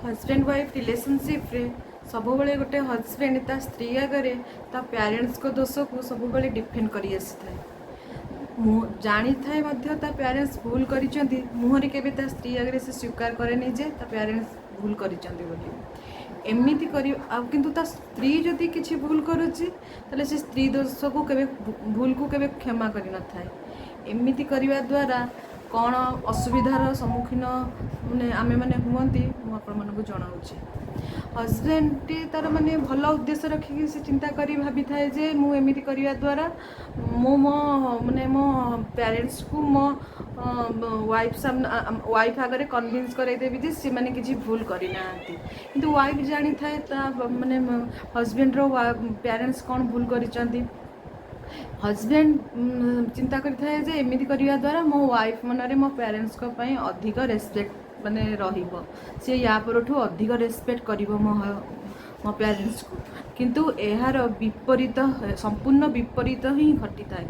Husband wife ରିଲେସନସିପ୍ରେ ସବୁବେଳେ ଗୋଟେ husband ତା ସ୍ତ୍ରୀ ଆଗରେ ତା ପ୍ୟାରେଣ୍ଟସ୍ଙ୍କ ଦୋଷକୁ ସବୁବେଳେ ଡିଫେଣ୍ଡ କରି ଆସିଥାଏ। ମୁଁ ଜାଣିଥାଏ ମଧ୍ୟ ତା ପ୍ୟାରେଣ୍ଟସ୍ ଭୁଲ କରିଛନ୍ତି, ମୁହଁରେ କେବେ ତା ସ୍ତ୍ରୀ ଆଗରେ ସେ ସ୍ୱୀକାର କରେନି ଯେ ତା ପ୍ୟାରେଣ୍ଟସ୍ ଭୁଲ କରିଛନ୍ତି ବୋଲି। ଏମିତି କରି ଆଉ କିନ୍ତୁ ତା ସ୍ତ୍ରୀ ଯଦି କିଛି ଭୁଲ କରୁଛି, ତାହେଲେ ସେ ସ୍ତ୍ରୀ ଦୋଷକୁ କେବେ, ଭୁଲକୁ କେବେ କ୍ଷମା କରିନଥାଏ। ଏମିତି କରିବା ଦ୍ୱାରା କ'ଣ ଅସୁବିଧାର ସମ୍ମୁଖୀନ ମାନେ ଆମେମାନେ ହୁଅନ୍ତି, ମୁଁ ଆପଣମାନଙ୍କୁ ଜଣାଉଛି। ହଜବେଣ୍ଡଟି ତାର ମାନେ ଭଲ ଉଦ୍ଦେଶ୍ୟ ରଖିକି ସେ ଚିନ୍ତା କରି ଭାବିଥାଏ ଯେ ମୁଁ ଏମିତି କରିବା ଦ୍ୱାରା ମୁଁ ମୋ ମାନେ ମୋ ପ୍ୟାରେଣ୍ଟସ୍କୁ ମୋ ୱାଇଫ୍ ସାମ୍ନା, ୱାଇଫ୍ ଆଗରେ କନଭିନ୍ସ କରାଇଦେବି ଯେ ସେମାନେ କିଛି ଭୁଲ କରିନାହାନ୍ତି। କିନ୍ତୁ ୱାଇଫ୍ ଜାଣିଥାଏ ତା ମାନେ ହଜବେଣ୍ଡର ପ୍ୟାରେଣ୍ଟସ୍ କ'ଣ ଭୁଲ କରିଛନ୍ତି। ହଜବେଣ୍ଡ ଚିନ୍ତା କରିଥାଏ ଯେ ଏମିତି କରିବା ଦ୍ୱାରା ମୋ ୱାଇଫ୍ ମନରେ ମୋ ପ୍ୟାରେଣ୍ଟସ୍ଙ୍କ ପାଇଁ ଅଧିକ ରେସପେକ୍ଟ ମାନେ ରହିବ, ସିଏ ୟା ପରଠୁ ଅଧିକ ରେସପେକ୍ଟ କରିବ ମୋ ମୋ ପ୍ୟାରେଣ୍ଟସ୍କୁ। କିନ୍ତୁ ଏହାର ବିପରୀତ, ସମ୍ପୂର୍ଣ୍ଣ ବିପରୀତ ହିଁ ଘଟିଥାଏ।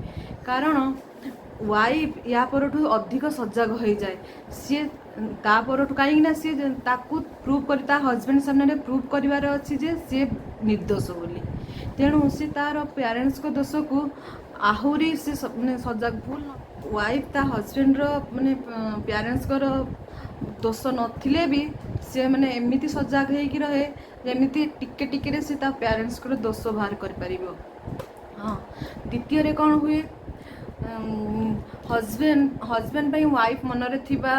କାରଣ ୱାଇଫ୍ ୟା ପରଠୁ ଅଧିକ ସଜାଗ ହୋଇଯାଏ। ସିଏ ତା ପରଠୁ, କାହିଁକି ନା ସିଏ ତାକୁ ପ୍ରୁଭ୍ କରି, ତା ହଜବେଣ୍ଡ ସାମ୍ନାରେ ପ୍ରୁଭ୍ କରିବାର ଅଛି ଯେ ସିଏ ନିର୍ଦ୍ଦୋଷ ବୋଲି। ତେଣୁ ସେ ତାର ପ୍ୟାରେଣ୍ଟସ୍ଙ୍କ ଦୋଷକୁ ଆହୁରି ସେ ମାନେ ସଜାଗ। ଭୁଲ ୱାଇଫ୍ ତା ହଜବେଣ୍ଡର ମାନେ ପ୍ୟାରେଣ୍ଟସ୍ଙ୍କର ଦୋଷ ନଥିଲେ ବି ସେ ମାନେ ଏମିତି ସଜାଗ ହେଇକି ରହେ, ଯେମିତି ଟିକେ ଟିକେରେ ସେ ତା ପ୍ୟାରେଣ୍ଟସ୍ଙ୍କର ଦୋଷ ବାହାର କରିପାରିବ। ହଁ, ଦ୍ୱିତୀୟରେ କ'ଣ ହୁଏ? ହଜବେଣ୍ଡ ହଜବେଣ୍ଡ ପାଇଁ ୱାଇଫ୍ ମନରେ ଥିବା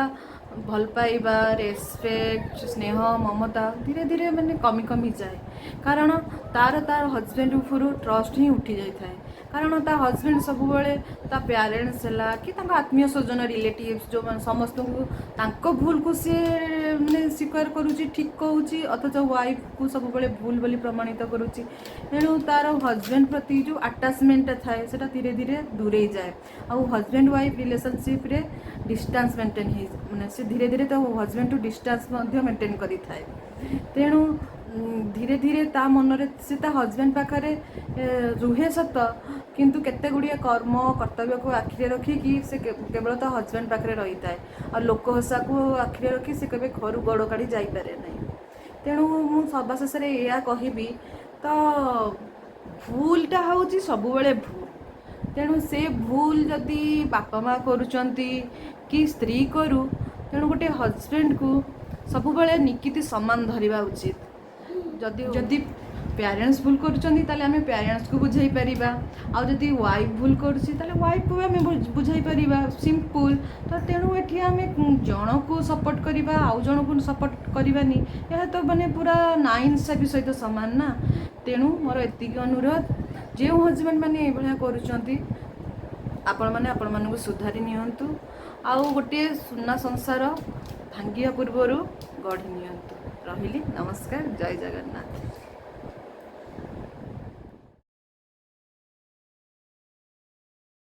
ଭଲ ପାଇବା, ରେସପେକ୍ଟ, ସ୍ନେହ, ମମତା ଧୀରେ ଧୀରେ ମାନେ କମି କମି ଯାଏ। କାରଣ ତାର ତାର ହଜବେଣ୍ଡ ଉପରୁ ଟ୍ରଷ୍ଟ ହିଁ ଉଠି ଯାଇଥାଏ। କାରଣ ତା ହଜବେଣ୍ଡ ସବୁବେଳେ ତା ପ୍ୟାରେଣ୍ଟସ୍ ହେଲା କି ତାଙ୍କ ଆତ୍ମୀୟ ସ୍ୱଜନ, ରିଲେଟିଭ୍ସ ଯେଉଁମାନେ, ସମସ୍ତଙ୍କୁ ତାଙ୍କ ଭୁଲକୁ ସିଏ ମାନେ ସ୍ୱୀକାର କରୁଛି, ଠିକ୍ କହୁଛି, ଅଥଚ ୱାଇଫ୍କୁ ସବୁବେଳେ ଭୁଲ ବୋଲି ପ୍ରମାଣିତ କରୁଛି। ତେଣୁ ତାର ହଜବେଣ୍ଡ ପ୍ରତି ଯେଉଁ ଆଟାଚମେଣ୍ଟଟା ଥାଏ, ସେଟା ଧୀରେ ଧୀରେ ଦୂରେଇ ଯାଏ। ଆଉ ହଜବେଣ୍ଡ ୱାଇଫ୍ ରିଲେସନସିପ୍ରେ ଡିଷ୍ଟାନ୍ସ ମେଣ୍ଟେନ୍ ହେଇ, ମାନେ ସେ ଧୀରେ ଧୀରେ ତା ହଜବେଣ୍ଡଠୁ ଡିଷ୍ଟାନ୍ସ ମଧ୍ୟ ମେଣ୍ଟେନ୍ କରିଥାଏ। ତେଣୁ ଧୀରେ ଧୀରେ ତା ମନରେ ସେ ତା ହଜବେଣ୍ଡ ପାଖରେ ରୁହେ ସତ, କିନ୍ତୁ କେତେ ଗୁଡ଼ିଏ କର୍ମ କର୍ତ୍ତବ୍ୟକୁ ଆଖିରେ ରଖିକି ସେ କେବଳ ତା ହଜବେଣ୍ଡ ପାଖରେ ରହିଥାଏ। ଆଉ ଲୋକ ହସାକୁ ଆଖିରେ ରଖି ସେ କେବେ ଘରୁ ଗୋଡ଼ କାଢ଼ି ଯାଇପାରେ ନାହିଁ। ତେଣୁ ମୁଁ ସବା ଶେଷରେ ଏଇଆ କହିବି ତ, ଭୁଲଟା ହେଉଛି ସବୁବେଳେ ଭୁଲ। ତେଣୁ ସେ ଭୁଲ ଯଦି ବାପା ମା କରୁଛନ୍ତି କି ସ୍ତ୍ରୀ କରୁ, ତେଣୁ ଗୋଟେ ହଜବେଣ୍ଡକୁ ସବୁବେଳେ ନିକିତି ସମାନ ଧରିବା ଉଚିତ। ଯଦି ଯଦି ପ୍ୟାରେଣ୍ଟସ୍ ଭୁଲ କରୁଛନ୍ତି, ତାହେଲେ ଆମେ ପ୍ୟାରେଣ୍ଟସ୍କୁ ବୁଝାଇ ପାରିବା। ଆଉ ଯଦି ୱାଇଫ୍ ଭୁଲ କରୁଛି, ତାହେଲେ ୱାଇଫ୍କୁ ବି ଆମେ ବୁଝାଇ ପାରିବା। ସିମ୍ପଲ୍ ତ। ତେଣୁ ଏଠି ଆମେ ଜଣକୁ ସପୋର୍ଟ କରିବା, ଆଉ ଜଣକୁ ସପୋର୍ଟ କରିବାନି, ଏହା ତ ମାନେ ପୁରା ନାଇନସାଫି ସହିତ ସମାନ ନା। ତେଣୁ ମୋର ଏତିକି ଅନୁରୋଧ, ଯେଉଁ ହଜବେଣ୍ଡ ମାନେ ଏଇଭଳିଆ କରୁଛନ୍ତି, ଆପଣମାନେ ଆପଣମାନଙ୍କୁ ସୁଧାରି ନିଅନ୍ତୁ ଆଉ ଗୋଟିଏ ସୁନା ସଂସାର ଭାଙ୍ଗିବା ପୂର୍ବରୁ ଗଢ଼ି ନିଅନ୍ତୁ। ରହିଲି, ନମସ୍କାର, ଜୟ ଜଗନ୍ନାଥ।